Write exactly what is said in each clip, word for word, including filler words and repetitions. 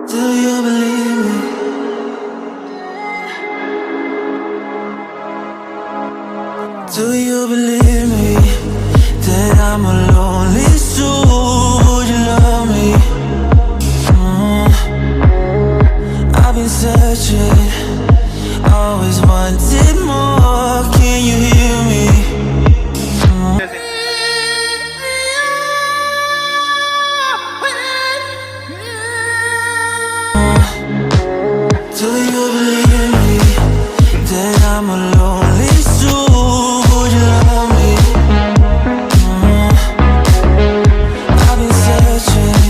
Do you believe me? Do you believe me? That I'm a lonely soul, would you love me? Mm. I've been searching, always wanted more. Can you hear me? Mm. Do you believe me? That I'm a lonely soul. Would you love me? Mm. I've been searching,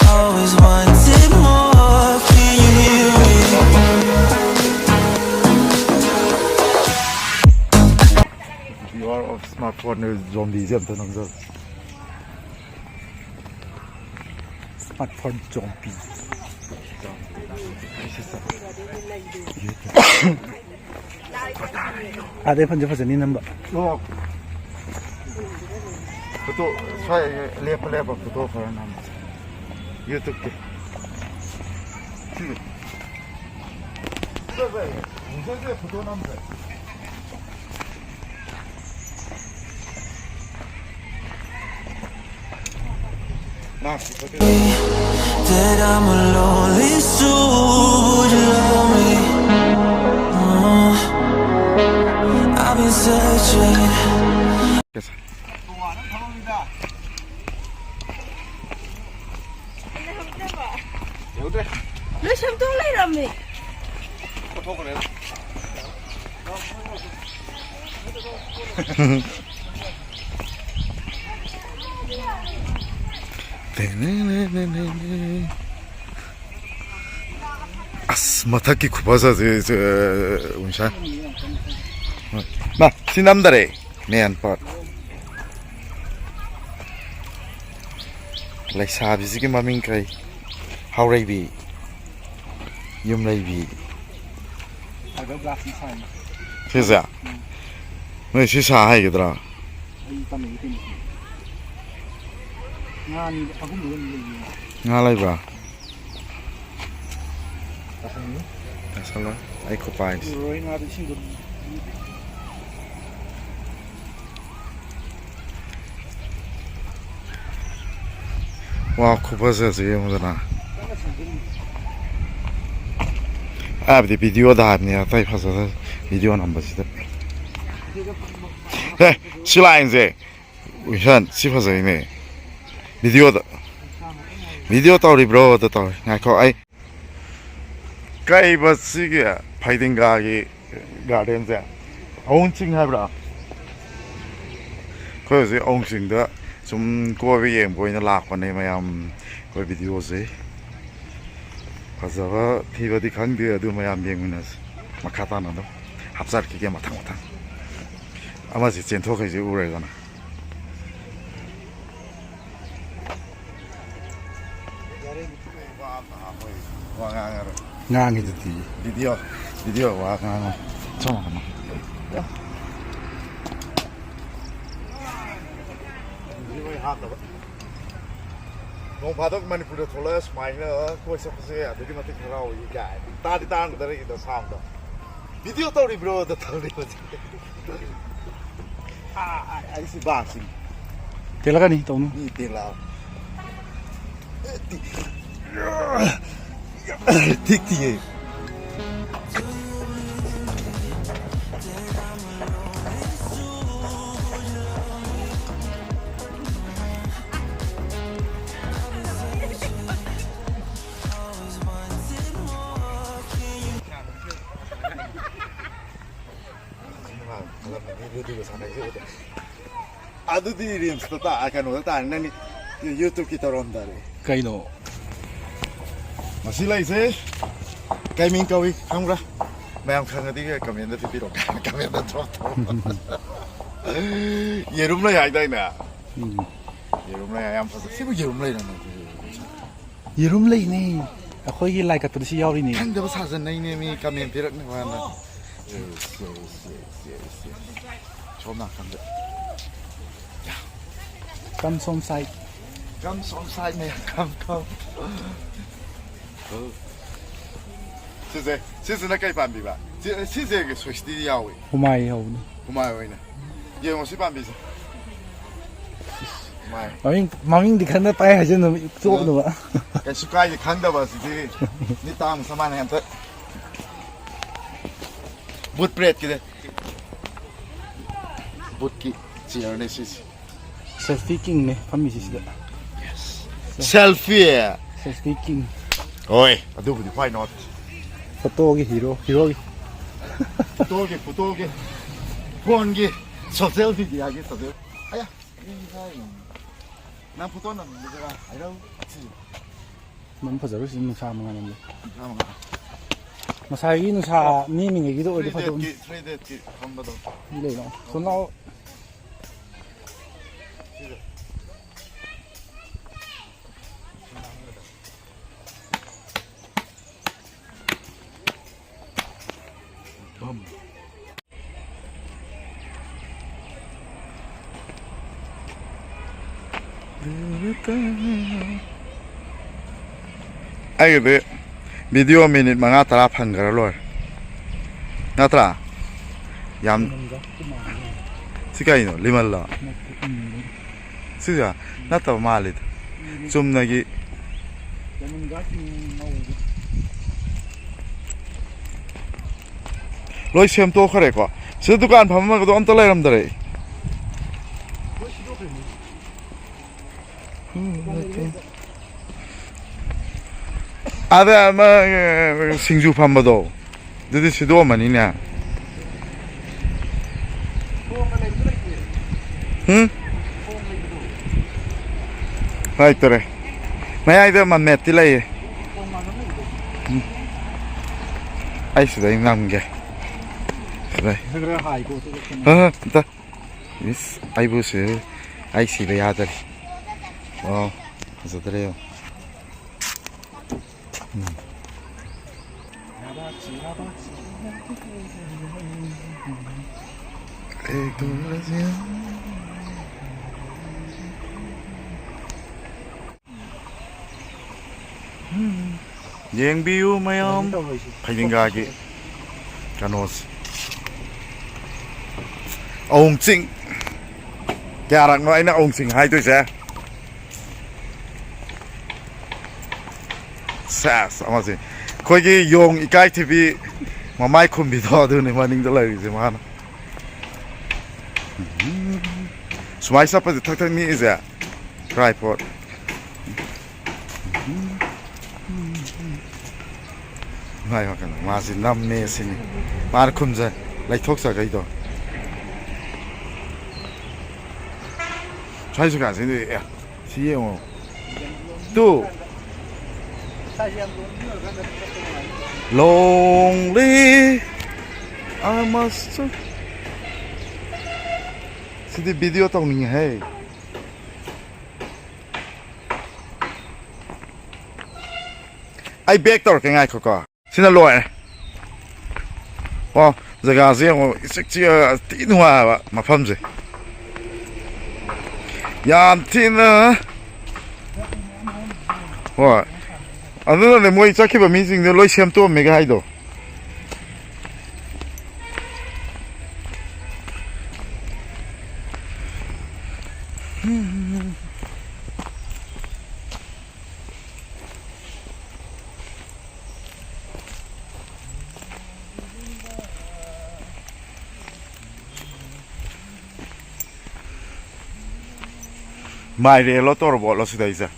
always wanted more. Can you hear me? Viewer of Smart Phone News, zombie ꯁꯦ ꯑꯝꯇ ꯅꯝꯖꯔꯣ꯫ Smart Phone zombie꯫ ꯑꯗꯩ ꯐꯟꯁꯦ ꯐꯖꯅꯤ ꯅꯝꯕ꯫ ꯑꯣ꯫ Photo ꯁ꯭ꯋꯥꯏ ꯂꯦꯞꯄ ꯂꯦꯞꯄ photo ꯈꯔ ꯅꯝꯃꯁꯦ꯫ YouTubeꯀꯤ꯫ ꯁꯤ꯫ ꯁꯤ ꯐꯖꯩ꯫ ꯁꯤ photo ꯅꯝꯁꯦ꯫ That I'm a lonely soul, would you love me? Mm. I've been searching. ꯌꯧꯗ꯭ꯔꯦ꯫ ꯂꯣꯏ ꯁꯦꯝꯗꯣꯛ ꯂꯩꯔꯝꯃꯦ꯫ ꯄꯨꯊꯣꯛꯈ꯭ꯔꯦ꯫ ꯑꯁ, ꯃꯊꯛꯀꯤ ꯈꯨꯐꯖꯁꯦ, ꯁꯦ, ꯎꯟꯁꯥ꯫ ꯃꯥ, ꯁꯤ ꯅꯝꯗꯔꯦ꯫ ꯃꯦꯟ ꯄꯥꯠ꯫ ꯂꯩꯁꯥꯕꯤꯁꯤꯒꯤ ꯃꯃꯤꯡ ꯀꯩ? ꯍꯥꯎꯔꯩꯕꯤ꯫ ꯌꯨꯝꯂꯩꯕꯤ꯫ Fiber glass ꯅ ꯁꯥꯏꯅꯤ꯫ ꯁꯤꯁꯦ? ꯎꯝ꯫ ꯅꯣꯏ ꯁꯤ ꯁꯥ ꯍꯩꯒꯗ꯭ꯔꯥ? ꯑꯩ ꯇꯝꯃꯛꯏ ꯀꯩꯅꯣ꯫ ꯉꯥ ꯑꯅꯤ, ꯑꯍꯨꯝ ꯂꯩꯔꯝꯃꯤ꯫ ꯉꯥ ꯂꯩꯕ꯭ꯔꯥ? ꯇꯥꯁꯜꯂꯣ꯫ ꯇꯥꯁꯜꯂꯣ꯫ ꯑꯩ ꯈꯨꯄꯥꯏꯁꯦ꯫ ꯏꯔꯣꯏ ꯉꯥꯗꯣ ꯏꯁꯤꯡꯗꯣ꯫ ꯋꯥ ꯈꯨꯐꯖꯁꯦ ꯌꯦꯡꯉꯨꯗꯅ꯫ ꯍꯥꯏꯕꯗꯤ ꯚꯤꯗꯤꯑꯣꯗ ꯍꯥꯏꯕꯅꯤ, ꯑꯇꯩ ꯐꯖꯗ ꯚꯤꯗꯤꯑꯣ ꯅꯝꯕꯁꯤꯗ꯫ ꯑꯦ, ꯁꯤ ꯂꯥꯏꯟꯁꯦ꯫ ꯋꯤꯜꯁꯟ, ꯁꯤ ꯐꯖꯩꯅꯦ꯫ ꯚꯤꯗꯤꯑꯣꯗ꯫ ꯚꯤꯗꯤꯑꯣ ꯇꯧꯔꯤꯕ꯭ꯔꯣ? ꯑꯗ ꯇꯧꯔꯤ꯫ ꯉꯥꯏꯈꯣ, ꯑꯩ ꯀꯩꯕ ꯁꯤꯒꯤ ꯐꯩꯗꯤꯡꯒꯥꯒꯤ ꯒꯥꯔꯗꯦꯟꯁꯦ? ꯑꯋꯨꯟ ꯆꯤꯡ ꯍꯥꯏꯕ꯭ꯔꯥ? ꯑꯩꯈꯣꯏ ꯍꯧꯖꯤꯛ ꯑꯋꯨꯟ ꯆꯤꯡꯗ ꯁꯨꯝ ꯀꯣꯏꯕ ꯌꯦꯡꯕ ꯑꯣꯏꯅ ꯂꯥꯛꯄꯅꯦ ꯃꯌꯥꯝ꯫ ꯑꯩꯈꯣꯏ ꯚꯤꯗꯤꯑꯣꯁꯦ ꯐꯖꯕ ꯊꯤꯕꯗꯤ ꯈꯪꯗꯦ, ꯑꯗꯨ ꯃꯌꯥꯝ ꯌꯦꯡꯃꯤꯟꯅꯁꯤ꯫ ꯃꯈꯥ ꯇꯥꯅ ꯑꯗꯨꯝ ꯍꯥꯞꯆꯔꯛꯈꯤꯒꯦ ꯃꯊꯪ ꯃꯊꯪ꯫ ꯑꯃꯁꯤ ꯆꯦꯟꯊꯣꯛꯈꯩꯁꯤ ꯎꯔꯦꯗꯅ꯫ ꯋꯥ ꯉꯥꯡꯉꯔꯣꯏ꯫ ꯉꯥꯡꯉꯤꯗꯨꯗꯤ꯫ ꯚꯤꯗꯤꯑꯣ, ꯚꯤꯗꯤꯑꯣ ꯋꯥ ꯉꯥꯡꯉꯣ꯫ ꯁꯣꯝ ꯅꯥꯀꯟꯗ꯫ ꯍꯥꯞꯅꯕ꯫ ꯅꯣꯡ ꯐꯥꯗꯣꯛ ꯃꯅꯤꯄꯨꯔꯗ ꯊꯣꯛꯂꯛꯑꯒ ꯁꯨꯃꯥꯏꯅ ꯀꯣꯏ ꯆꯠꯄꯁꯦ ꯑꯗꯨꯛꯀꯤ ꯃꯇꯤꯛ ꯍꯔꯥꯎꯏ ꯀꯥꯏ꯫ ꯇꯥꯗꯤ ꯇꯥꯔꯝꯒꯗ꯭ꯔꯥ ꯑꯩꯒꯤꯗꯣ ꯁꯥꯎꯟꯗꯣ꯫ ꯚꯤꯗꯤꯑꯣ ꯇꯧꯔꯤꯕ꯭ꯔꯣꯗ ꯇꯧꯔꯤ ꯍꯧꯖꯤꯛ꯫ ꯑꯥ, ꯑꯥ, ꯑꯩꯁꯤ ꯕꯥꯁꯤꯅꯤ꯫ ꯇꯦꯜꯂꯛꯀꯅꯤ, ꯇꯧꯅꯨ꯫ ꯃꯤ ꯇꯦꯜꯂꯛꯑꯕ꯫ ꯊꯤꯛ ꯊꯤꯌꯦ꯫ ꯑꯗꯨꯗꯤ ꯔꯤꯜꯁꯇ ꯇꯥ-, ꯀꯩꯅꯣꯗ ꯇꯥꯔꯦ, ꯅꯪꯗꯤ ꯌꯨꯇ꯭ꯌꯨꯕꯀꯤ ꯇꯧꯔꯝꯗꯥꯔꯦ꯫ ꯀꯩꯅꯣ? ꯃꯁꯤ ꯂꯩꯁꯦ ꯀꯩ ꯃꯤꯡ ꯀꯧꯏ ꯈꯪꯕ꯭ꯔꯥ? ꯃꯌꯥꯝ ꯈꯪꯉꯗꯤ ꯀꯃꯦꯟꯗ ꯄꯤꯕꯤꯔꯣ꯫ ꯀꯃꯦꯟꯗ ꯗ꯭ꯔꯣꯞ ꯇꯧ꯫ ꯌꯦꯔꯨꯝ ꯂꯩ ꯍꯥꯏꯗꯥꯏꯅꯦ? ꯎꯝ꯫ ꯌꯦꯔꯨꯝ ꯂꯩ ꯌꯥꯝ ꯐꯖꯩ꯫ ꯁꯤꯕꯨ ꯌꯦꯔꯨꯝ ꯂꯩꯔꯝꯃꯦ꯫ ꯌꯦꯔꯨꯝ ꯂꯩꯅꯦ꯫ ꯑꯩꯈꯣꯏꯒꯤ ꯂꯥꯏ ꯀꯠꯄꯗꯁꯨ ꯌꯥꯎꯔꯤꯅꯦ꯫ ꯈꯪꯗꯕ ꯁꯥꯖꯟꯅꯩꯅꯦ ꯃꯤ ꯀꯃꯦꯟ ꯄꯤꯔꯛꯅꯕꯅ꯫ ꯁꯣꯝ ꯅꯥꯀꯟꯗ꯫ Come ꯁꯣꯝ side꯫ Come ꯁꯣꯝ side ꯃꯌꯥꯝ, come, come꯫ ꯁꯤꯁꯦ, ꯁꯤꯁꯤꯅ ꯀꯩ ꯄꯥꯝꯕꯤꯕ? ꯁꯤ, ꯁꯤꯁꯦ ꯁ꯭ꯋꯦꯁꯇꯤꯗꯤ ꯌꯥꯎꯏ꯫ ꯍꯨꯃꯥꯏ ꯍꯧꯕꯅꯤ꯫ ꯍꯨꯃꯥꯏ ꯑꯣꯏꯅ꯫ ꯌꯦꯡꯉꯣ ꯁꯤ ꯄꯥꯝꯕꯤꯁꯦ꯫ ꯍꯨꯃꯥꯏ꯫ ꯃꯃꯤꯡ, ꯃꯃꯤꯡꯗꯤ ꯈꯪꯅ ꯇꯥꯏ ꯍꯥꯏꯖꯟꯅꯕ ꯆꯣꯞꯅꯕ꯫ ꯀꯩꯁꯨ ꯀꯥꯏꯗꯦ, ꯈꯪꯗꯕ ꯑꯁꯤꯗꯤ꯫ ꯃꯤ ꯇꯥꯡ ꯆꯞ ꯃꯥꯟꯅꯩ ꯍꯟꯗꯛ꯫ ꯕꯨꯠ ꯄ꯭ꯔꯦꯠꯀꯤꯗꯤ꯫ ꯕꯨꯠꯀꯤ ꯆꯤꯌꯔꯅꯦ ꯁꯤꯁꯦ꯫ ꯁꯦꯜꯐꯤ ꯀꯤꯡꯅꯦ ꯐꯝꯃꯤꯁꯤ ꯁꯤꯗ꯫ ꯁꯦꯜꯐꯤ꯫ ꯁꯦꯜꯐꯤ ꯀꯤꯡ꯫ ꯍꯣꯏ, ꯑꯗꯨꯕꯨꯗꯤ why not? ꯐꯣꯇꯣꯒꯤ ꯍꯤꯔꯣ, ꯍꯤꯔꯣꯒꯤ꯫ ꯐꯣꯇꯣꯒꯤ, ꯐꯣꯇꯣꯒꯤ꯫ ꯐꯣꯟꯒꯤ꯫ ꯁꯣꯁꯦꯜ ꯃꯤꯗꯤꯌꯥꯒꯤ ꯁꯣꯁꯦꯜ꯫ ꯑꯌꯥ, ꯃꯤ ꯍꯥꯏ꯫ ꯅꯪ ꯐꯣꯇꯣ ꯅꯝꯅꯤꯡꯕꯗꯨꯔꯥ? ꯍꯥꯏꯔꯛꯎ꯫ ꯁꯤ꯫ ꯅꯝ ꯐꯖꯔꯣꯏ ꯁꯤ ꯅꯨꯡꯁꯥ ꯃꯉꯥꯜ ꯅꯝꯕ꯫ ꯅꯨꯡꯁꯥ ꯃꯉꯥꯜ꯫ ꯉꯁꯥꯏꯒꯤ ꯅꯨꯡꯁꯥ ꯅꯦꯝꯃꯤꯉꯩꯒꯤꯗꯣ ꯑꯣꯏꯔꯗꯤ ꯐꯗꯧꯅꯤ꯫ Three ꯗꯦꯠꯀꯤ, three ꯗꯦꯠꯀꯤ ꯐꯝꯕꯗꯣ꯫ ꯃꯤ ꯂꯩꯔꯣ꯫ ꯁꯣꯝ ꯂꯥꯛꯑꯣ꯫ ꯑꯩꯒꯤꯗꯤ ꯚꯤꯗꯤꯑꯣ ꯃꯤꯅꯤꯠ ꯃꯉꯥ ꯇꯔꯥ ꯐꯪꯈ꯭ꯔ ꯂꯣꯏꯔꯦ꯫ ꯅꯠꯇ꯭ꯔꯥ? ꯌꯥꯝ꯫ ꯁꯤ ꯀꯩꯅꯣ? ꯂꯤꯃꯜꯂꯣ? ꯁꯤꯁꯦ ꯅꯠꯇꯕ ꯃꯥꯜꯂꯤꯗ꯫ ꯆꯨꯝꯅꯒꯤ꯫ ꯂꯣꯏ ꯁꯦꯝꯗꯣꯛꯈ꯭ꯔꯦꯀꯣ꯫ ꯁꯤꯗ ꯗꯨꯀꯥꯟ ꯐꯝꯃꯒꯗꯣ ꯑꯝꯇ ꯂꯩꯔꯝꯗꯔꯦ꯫ ꯑꯗ ꯑꯃ, ꯁꯤꯡꯖꯨ ꯐꯝꯕꯗꯣ, ꯑꯗꯨꯗꯤ ꯁꯤꯗꯣꯛꯑꯝꯃꯅꯤꯅꯦ꯫ ꯎꯝ? ꯂꯩꯇꯔꯦ꯫ ꯃꯌꯥꯏꯗ ꯃꯃꯦꯠꯇꯤ ꯂꯩꯌꯦ꯫ ꯎꯝ꯫ ꯑꯩ ꯁꯤꯗꯩ ꯅꯝꯒꯦ꯫ ꯁꯤꯗꯩ꯫ ꯈꯔ ꯍꯥꯏꯀꯣ, ꯑꯗꯨꯒ ꯀꯩꯅꯣ꯫ ꯍ, ꯍ, ꯑꯝꯇ꯫ ꯏꯁ, ꯑꯩꯕꯨ ꯁꯤ-, ꯑꯩ ꯁꯤꯕ ꯌꯥꯗꯔꯤ꯫ ꯋꯥꯎ, ꯐꯖꯗ꯭ꯔꯦ ꯌꯦꯡꯉꯣ꯫ ꯎꯝ꯫ ꯌꯦꯡꯕꯤꯌꯨ ꯃꯌꯥꯝ, ꯐꯩꯗꯤꯡꯒꯥꯒꯤ ꯀꯩꯅꯣꯁꯦ, ꯑꯋꯨꯡ ꯆꯤꯡ꯫ ꯀꯌꯥꯔꯛꯅꯣ ꯑꯩꯅ ꯑꯋꯨꯡ ꯆꯤꯡ ꯍꯥꯏꯗꯣꯏꯁꯦ? ꯁꯦꯁ, ꯑꯃꯁꯦ ꯑꯩꯈꯣꯏꯒꯤ ꯌꯣꯡ ꯏꯀꯥꯏꯊꯤꯕꯤ ꯃꯃꯥꯏ ꯈꯨꯝꯕꯤꯗꯣ, ꯑꯗꯨꯅꯤ ꯃꯅꯤꯡꯗ ꯂꯩꯔꯤꯁꯦ ꯃꯥꯅ꯫ ꯁꯨꯃꯥꯏꯅ ꯆꯠꯄꯁꯦ ꯊꯛ ꯊꯛ ꯅꯤꯛꯏꯁꯦ꯫ Tripod꯫ ꯉꯥꯏꯌꯣ, ꯀꯩꯅꯣ, ꯃꯥꯁꯤ ꯅꯝꯃꯦ ꯁꯤꯅꯤ꯫ ꯃꯥꯅ ꯈꯨꯝꯖ-, ꯂꯩꯊꯣꯛꯆꯈꯩꯗꯣ꯫ ꯁ꯭ꯋꯥꯏꯁꯨ ꯀꯥꯁꯤꯗꯤ, ꯑꯦ, ꯁꯤ ꯌꯦꯡꯉꯣ꯫ ꯇꯨ꯫ Lonely, I must. ꯁꯤꯗꯤ video ꯇꯧꯅꯤꯡꯉꯦꯍꯦ꯫ ꯑꯩ back ꯇꯧꯔꯛꯀꯦ, ꯉꯥꯏꯈꯣꯀꯣ꯫ ꯁꯤꯅ ꯂꯣꯏꯔꯦ꯫ ꯑꯣ, ꯖꯒꯥꯁꯦ ꯌꯦꯡꯉꯣ, ꯏꯆꯤꯛ ꯆꯤꯛꯑꯒ ꯊꯤ ꯅꯨꯡꯉꯥꯏꯕ ꯃꯐꯝꯁꯦ꯫ ꯌꯥꯝ ꯊꯤꯅ, ꯍꯣꯏ꯫ ꯑꯗꯨꯅꯅꯦ ꯃꯣꯏ ꯆꯠꯈꯤꯕ ꯃꯤꯁꯤꯡꯗꯣ ꯂꯣꯏ ꯁꯦꯝꯗꯣꯛꯑꯝꯃꯦꯒ ꯍꯥꯏꯗꯣ꯫ ꯃꯥꯏꯔꯦꯜꯂꯣ ꯇꯣꯔꯕꯣꯠꯂꯣ ꯁꯤꯗꯩꯁꯦ?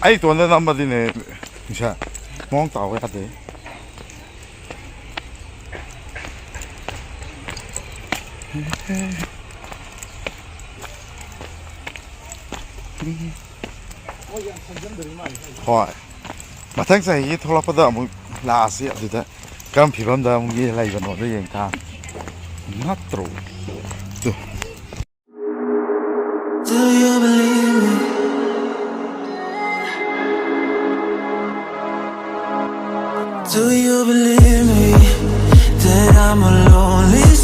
ꯑꯩ ꯏꯇꯣꯟꯗ ꯅꯝꯕꯗꯤꯅꯦ, ꯏꯁꯥ ꯃꯑꯣꯡ ꯇꯥꯕ ꯌꯥꯗꯦ꯫ ꯍꯣꯏ, ꯃꯊꯪ ꯆꯍꯤꯒꯤ ꯊꯣꯛꯂꯛꯄꯗ ꯑꯃꯨꯛ ꯂꯥꯛꯑꯁꯤ, ꯑꯗꯨꯗ ꯀꯔꯝ ꯐꯤꯕꯝꯗ ꯑꯃꯨꯛ ꯂꯩꯕꯅꯣꯗꯣ ꯌꯦꯡ ꯇꯥꯕꯅꯤ꯫ ꯅꯠꯇ꯭ꯔꯣ? Two. Do you believe me? Do you believe me that I'm a lonely